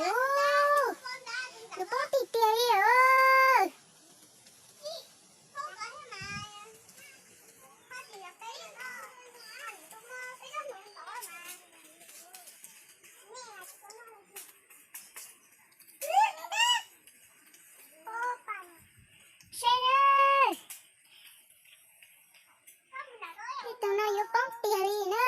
Ub, yuav poob tiag tiag li os. Saib na, tej tug no yuav poob tiag li na.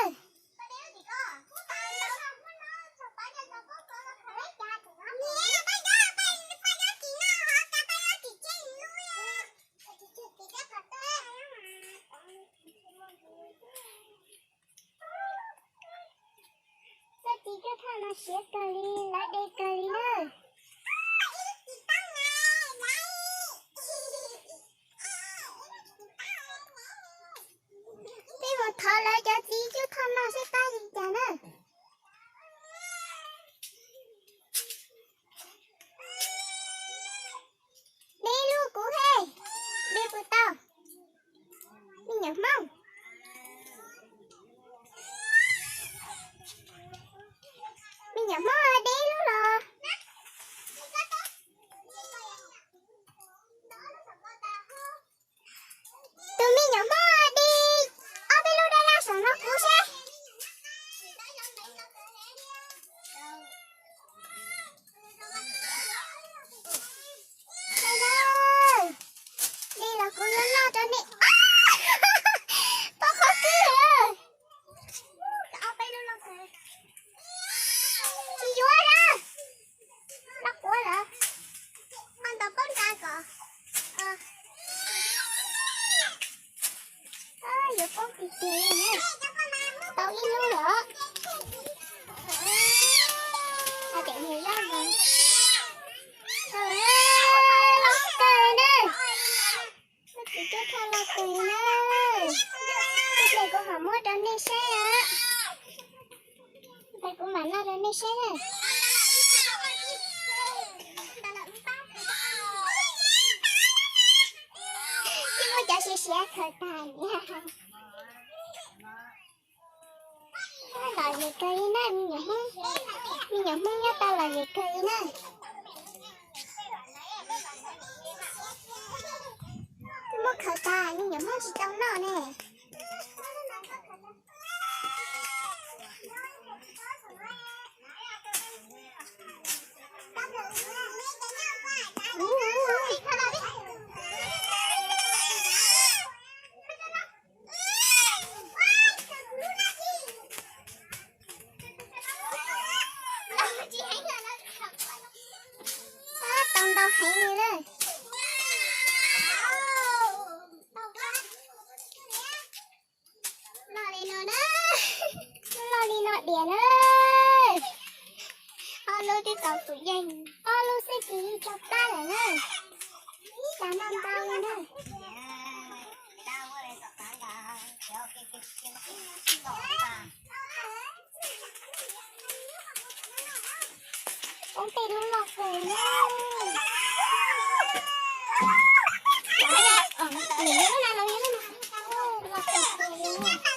Txoj tiv cuab thoj no siav kawg li, lawv de kawg li na. Peb mus thov lawv cov txiv cuab thoj no saib qab li cas na. De lub kuv he, de puas tau? Me nyuam Hmoob, me nyuam Hmoob de lub los. Tus me nyuam Hmoob de ob peb lub dab laj saum no kuv seb. De los kuv yuav noj rau nej. Pom qhov twg lawm? Tsis yuav lawm. Los quav lawm. Ho ntaus paub nra kom yuav poob tiag tiag li na. Tau ib lub lawm. Hais tias nws loj heev. Loj kawg na. Txiv cuab thoj loj kawg na. Ib pliag kuv ho muab rau nej saib. Ib pliag kuv mam noj rau nej saib na. Tsis muaj cov siav siav khaws tag. Lom zem kawg li na, me nyuam Hmoob, me nyuam Hmoob nyob tau lom zem kawg li na. Twb muab khaws tag, me nyuam Hmoob tsis tau noj ne. Tau ntau heev li lawm. Loj li no na, loj li no diam na. Ob lub twb tau tus yeej, ob lub xwb ces yeej tso plab lawm na. Cas noj ntau li na. Poob tej lub loj kawg na. Lub na los lub na, loj kawg li.